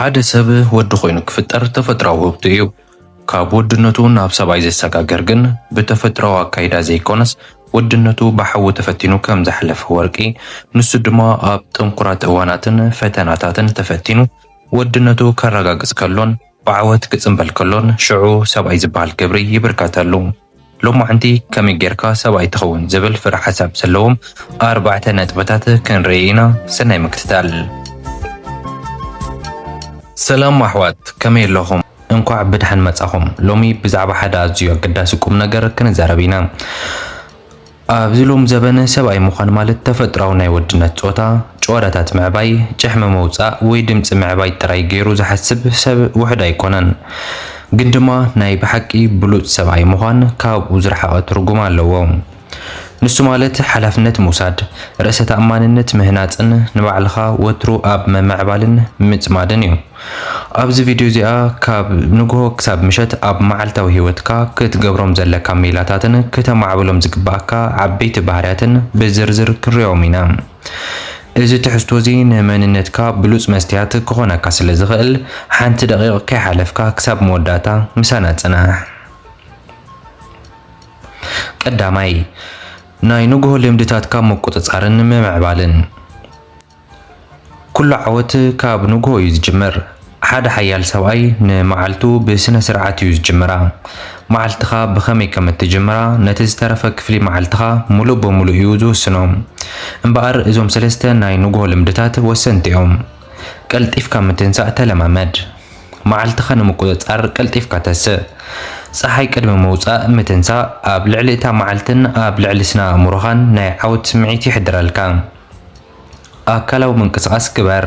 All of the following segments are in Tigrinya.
ሓደ ሰብ ወዲ ኮይኑ ክፍጠር ተፈጥሮኣዊ ውህብቱ እዩ። ካብ ወድነቱ ናብ ሰብኣይ ዘሰጋገር ግን ብተፈጥሮኣዊ ኣካይዳ ዘይኮነስ፣ ወድነቱ ብሓዊ ተፈቲኑ ከም ዝሓለፈ ወርቂ፣ ንሱ ድማ ኣብ ጥንኩራት እዋናትን ፈተናታትን ተፈቲኑ ወድነቱ ከረጋግጽ ከሎን ብዓወት ክጽንበል ከሎን፣ ሽዑ ሰብኣይ ዝበሃል ክብሪ ይብርከተሉ። ሎማዕንቲ ከመይ ጌርካ ሰብኣይ ትኸውን ዝብል ፍረ ሓሳብ ዘለዎም ኣርባዕተ ነጥብታት ክንርኢ ኢና። ሰናይ ምክትታል። ሰላም ኣሕዋት፣ ከመይ ኣለኹም? እንኳዕ ብድሓን መጻኹም። ሎሚ ብዛዕባ ሓደ ኣዝዩ ኣገዳሲ ቁም ነገር ክንዛረብ ኢና። ኣብዚ ሎም ዘበን ሰብኣይ ምዃን ማለት ተፈጥሮኣዊ ናይ ወድነት ጾታ፣ ጭዋዳታት ምዕባይ፣ ጭሕሚ ምውጻእ ወይ ድምጺ ምዕባይ ጥራይ ገይሩ ዝሓስብ ሰብ ውሑድ ኣይኮነን። ግን ድማ ናይ ብሓቂ ብሉጽ ሰብኣይ ምዃን ካብኡ ዝረሓቐ ትርጉም ኣለዎ። ንሱ ማለት ሓላፍነት ምውሳድ፣ ርእሰ ተኣማንነት ምህናጽን ንባዕልኻ ወትሩ ኣብ ምምዕባልን ምጽማድን እዩ። ኣብዚ ቪድዮ እዚኣ ካብ ንግሆ ክሳብ ምሸት ኣብ መዓልታዊ ህይወትካ ክትገብሮም ዘለካ ሜላታትን ክተማዕብሎም ዝግባኣካ ዓበይቲ ባህርያትን ብዝርዝር ክንሪኦም ኢና። እዚ ትሕዝቶ እዚ ንመንነትካ ብሉጽ መስትያት ክኾነካ ስለ ዝኽእል፣ ሓንቲ ደቂቕ ከይሓለፍካ ክሳብ መወዳእታ ምሳና ጽናሕ። ቀዳማይ፣ ናይ ንግሆ ልምድታትካ ምቁጽጻርን ምምዕባልን። ኩሉ ዓወት ካብ ንግሆ እዩ ዝጅምር። ሓደ ሓያል ሰብኣይ ንመዓልቱ ብስነ ስርዓት እዩ ዝጅምራ። መዓልትኻ ብኸመይ ከም እትጅምራ ነቲ ዝተረፈ ክፍሊ መዓልትኻ ሙሉእ ብሙሉእ እዩ ዝውስኖ። እምበኣር እዞም ሰለስተ ናይ ንግሆ ልምድታት ወሰንቲ እዮም። ቀልጢፍካ ምትንሳእ ተለማመድ። መዓልትኻ ንምቁጽጻር ቀልጢፍካ ተስእ። ጸሓይ ቅድሚ ምውጻእ ምትንሳእ ኣብ ልዕሊ እታ መዓልትን ኣብ ልዕሊ ስነ ኣእምሮኻን ናይ ዓወት ስምዒት ይሕድረልካ። ኣካላዊ ምንቅስቓስ ግበር።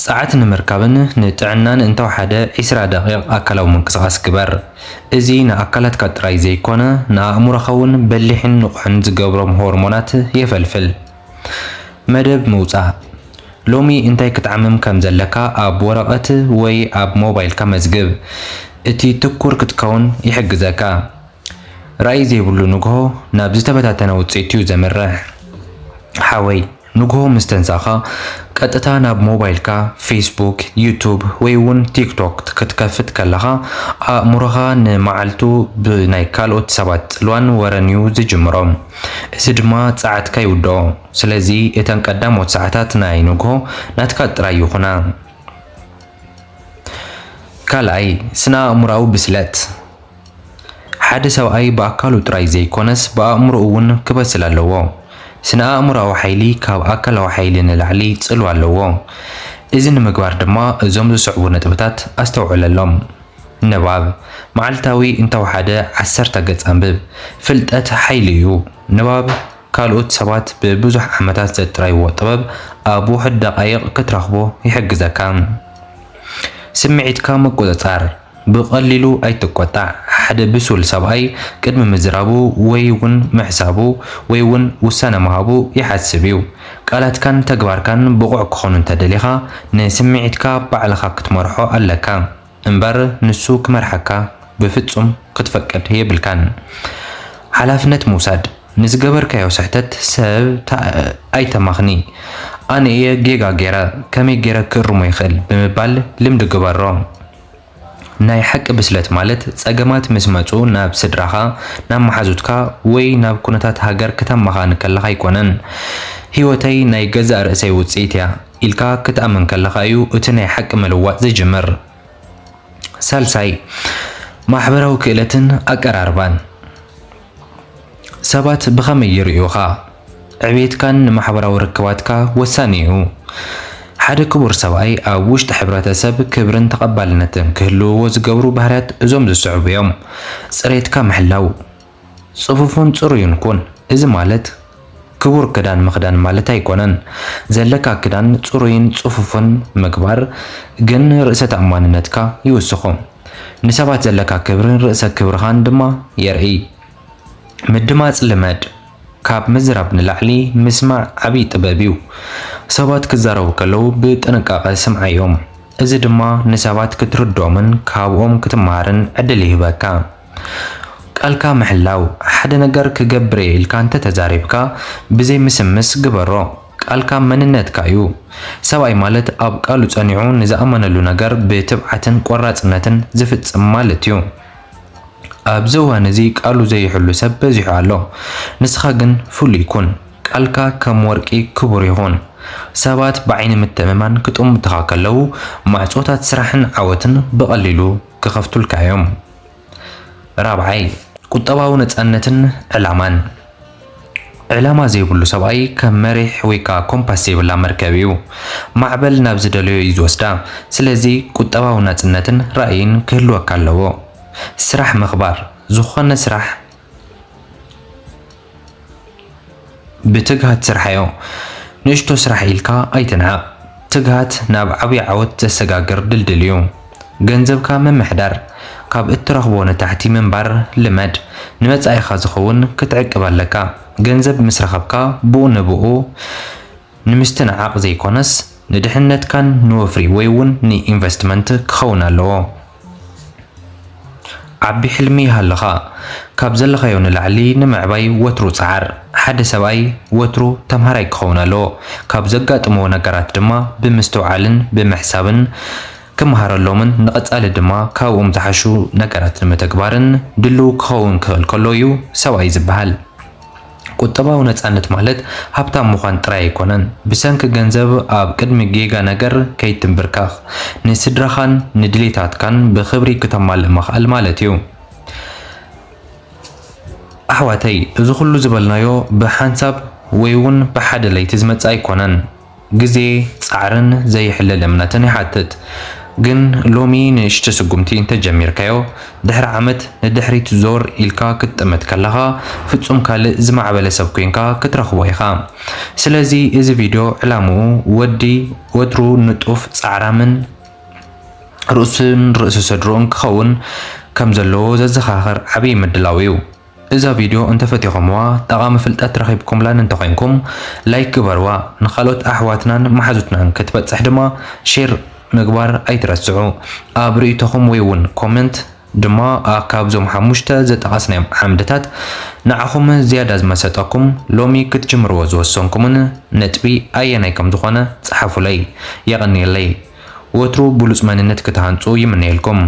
ጸዓት ንምርካብን ንጥዕናን እንተወሓደ ዒስራ ደቂቕ ኣካላዊ ምንቅስቓስ ግበር። እዚ ንኣካላትካ ጥራይ ዘይኮነ ንኣእምሮኻ እውን በሊሕን ንቑሕን ዝገብሮም ሆርሞናት የፈልፍል። መደብ ምውጻእ። ሎሚ እንታይ ክትዓምም ከም ዘለካ ኣብ ወረቐት ወይ ኣብ ሞባይልካ መዝግብ። እቲ ትኩር ክትከውን ይሕግዘካ። ራእይ ዘይብሉ ንግሆ ናብ ዝተበታተነ ውጽኢት እዩ ዘምርሕ። ሓወይ፣ ንግሆ ምስ ተንሳእኻ ቀጥታ ናብ ሞባይልካ፣ ፌስቡክ፣ ዩቱብ ወይ እውን ቲክቶክ ክትከፍት ከለኻ፣ ኣእምሮኻ ንመዓልቱ ብናይ ካልኦት ሰባት ጽልዋን ወረን እዩ ዝጅምሮ። እዚ ድማ ጸዓትካ ይውድኦ። ስለዚ እተን ቀዳሞት ሰዓታት ናይ ንግሆ ናትካ ጥራይ ይኹና። ካልኣይ፣ ስነ ኣእምሮኣዊ ብስለት። ሓደ ሰብኣይ ብኣካሉ ጥራይ ዘይኮነስ ብኣእምሮኡ እውን ክበስል ኣለዎ። ስነ ኣእምሮኣዊ ሓይሊ ካብ ኣካላዊ ሓይሊ ንላዕሊ ጽልዋ ኣለዎ። እዚ ንምግባር ድማ እዞም ዝስዕቡ ነጥብታት ኣስተውዕለሎም። ንባብ። መዓልታዊ እንተወሓደ ዓሰርተ ገጽ ኣንብብ። ፍልጠት ሓይሊ እዩ። ንባብ ካልኦት ሰባት ብብዙሕ ዓመታት ዘጥረይዎ ጥበብ ኣብ ውሑድ ደቓይቕ ክትረኽቦ ይሕግዘካ። ስምዒትካ ምቁጽጻር። ብቐሊሉ ኣይትቆጣዕ። ሓደ ብሱል ሰብኣይ ቅድሚ ምዝራቡ ወይ እውን ምሕሳቡ ወይ እውን ውሳነ ምሃቡ ይሓስብ እዩ። ቃላትካን ተግባርካን ብቑዕ ክኾኑ እንተደሊኻ፣ ንስምዒትካ ባዕልኻ ክትመርሖ ኣለካ እምበር ንሱ ክመርሓካ ብፍጹም ክትፈቅድ የብልካን። ሓላፍነት ምውሳድ። ንዝገበርካዮ ስሕተት ሰብ ታ-፣ ኣይተማኽኒ። ኣነ እየ ጌጋ ገይረ፣ ከመይ ገይረ ክእርሞ ይኽእል ብምባል ልምዲ ግበሮ። ናይ ሓቂ ብስለት ማለት ጸገማት ምስ መጹ ናብ ስድራኻ፣ ናብ መሓዙትካ ወይ ናብ ኩነታት ሃገር ክተማኻኒ ከለኻ ኣይኮነን። ህይወተይ ናይ ገዛእ ርእሰይ ውጽኢት እያ ኢልካ ክትኣምን ከለኻ እዩ እቲ ናይ ሓቂ ምልዋጥ ዝጅምር። ሳልሳይ፣ ማሕበራዊ ክእለትን ኣቀራርባን። ሰባት ብኸመይ ይርእዩኻ? ዕብየትካን ንማሕበራዊ ርክባትካ ወሳኒ እዩ። ሓደ ክቡር ሰብኣይ ኣብ ውሽጢ ሕብረተሰብ ክብርን ተቐባልነትን ክህልውዎ ዝገብሩ ባህርያት እዞም ዝስዕቡ እዮም። ጽሬትካ ምሕላው። ጽፉፍን ጽሩይን ኩን። እዚ ማለት ክቡር ክዳን ምኽዳን ማለት ኣይኮነን። ዘለካ ክዳን ጽሩይን ጽፉፍን ምግባር ግን ርእሰ ተኣማንነትካ ይውስኹ። ንሰባት ዘለካ ክብርን ርእሰ ክብርኻን ድማ የርኢ። ምድማጽ ልመድ። ካብ ምዝራብ ንላዕሊ ምስማዕ ዓብዪ ጥበብ እዩ። ሰባት ክዛረቡ ከለዉ ብጥንቃቐ ስምዓዮም። እዚ ድማ ንሰባት ክትርድኦምን ካብኦም ክትመሃርን ዕድል ይህበካ። ቃልካ ምሕላው። ሓደ ነገር ክገብር እየ ኢልካ እንተ ተዛሪብካ፣ ብዘይ ምስምስ ግበሮ። ቃልካ መንነትካ እዩ። ሰብኣይ ማለት ኣብ ቃሉ ጸኒዑ ንዝኣመነሉ ነገር ብትብዓትን ቆራጽነትን ዝፍጽም ማለት እዩ። ኣብዚ እዋን እዚ ቃሉ ዘይሕሉ ሰብ በዚሑ ኣሎ። ንስኻ ግን ፍሉይ ኩን። ቃልካ ከም ወርቂ ክቡር ይኹን። ሰባት ብዓይኒ ምትእምማን ክጥምቱኻ ከለዉ፣ ማዕጾታት ስራሕን ዓወትን ብቐሊሉ ክኸፍቱልካ እዮም። ራብዓይ፣ ቁጠባዊ ነጻነትን ዕላማን። ዕላማ ዘይብሉ ሰብኣይ ከም መሪሕ ወይ ከኣ ኮምፓስ ዘይብላ መርከብ እዩ። ማዕበል ናብ ዝደለዮ እዩ ዝወስዳ። ስለዚ ቁጠባዊ ናጽነትን ራእይን ክህልወካ ኣለዎ። ስራሕ ምኽባር፣ ዝኾነ ስራሕ ብትግሃት ስርሓዮ። ንእሽቶ ስራሕ ኢልካ ኣይትንዓቕ። ትግሃት ናብ ዓብዪ ዓወት ዘሰጋግር ድልድል እዩ። ገንዘብካ ምምሕዳር፣ ካብ እትረኽቦ ንታሕቲ ምንባር ልመድ። ንመጻኢኻ ዝኸውን ክትዕቅብ ኣለካ። ገንዘብ ምስ ረኸብካ ብኡ ንብኡ ንምስትንዓቕ ዘይኮነስ ንድሕነትካን ንወፍሪ ወይ እውን ንኢንቨስትመንት ክኸውን ኣለዎ። ዓቢ ሕልሚ ይሃልኻ። ካብ ዘለኻዮ ንላዕሊ ንምዕባይ ወትሩ ጸዓር። ሓደ ሰብኣይ ወትሩ ተምሃራይ ክኸውን ኣለዎ። ካብ ዘጋጥምዎ ነገራት ድማ ብምስትውዓልን ብምሕሳብን ክመሃረሎምን ንቐጻሊ ድማ ካብኦም ዝሓሹ ነገራት ንምትግባርን ድልው ክኸውን ክኽእል ከሎ እዩ ሰብኣይ ዝበሃል። ቁጠባዊ ነጻነት ማለት ሃብታም ምዃን ጥራይ ኣይኮነን። ብሰንኪ ገንዘብ ኣብ ቅድሚ ጌጋ ነገር ከይትንብርከኽ፣ ንስድራኻን ንድሌታትካን ብኽብሪ ክተማልእ ምኽኣል ማለት እዩ። ኣሕዋተይ፣ እዚ ኩሉ ዝበልናዮ ብሓንሳብ ወይ እውን ብሓደ ለይቲ ዝመጽእ ኣይኮነን። ግዜ፣ ጻዕርን ዘይሕለል እምነትን ይሓትት። ግን ሎሚ ንእሽቶ ስጉምቲ እንተጀሚርካዮ፣ ድሕሪ ዓመት ንድሕሪት ዞር ኢልካ ክትጥምት ከለኻ፣ ፍጹም ካልእ ዝማዕበለ ሰብ ኮይንካ ክትረኽቦ ኢኻ። ስለዚ እዚ ቪድዮ ዕላምኡ ወዲ ወትሩ ንጡፍ፣ ጻዕራምን ርእሱን ርእሲ ስድርኡን ክኸውን ከም ዘለዎ ዘዘኻኽር ዓብዪ ምድላው እዩ። እዛ ቪድዮ እንተፈቲኹምዋ፣ ጠቓሚ ፍልጠት ረኺብኩምላን እንተኾይንኩም፣ ላይክ ግበርዋ። ንኻልኦት ኣሕዋትናን መሓዙትናን ክትበጽሕ ድማ ሼር ምግባር ኣይትረስዑ። ኣብ ርእይቶኹም ወይ እውን ኮመንት ድማ ኣ-፣ ካብዞም ሓሙሽተ ዝጠቐስናዮም ዓምድታት ንዓኹም ዝያዳ ዝመሰጠኩም፣ ሎሚ ክትጅምርዎ ዝወሰንኩምን ነጥቢ ኣየናይ ከም ዝኾነ ጸሓፉለይ። የቐንየለይ። ወትሩ ብሉጽ መንነት ክትሃንጹ ይምነየልኩም።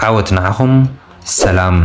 ዓወት ንዓኹም። ሰላም።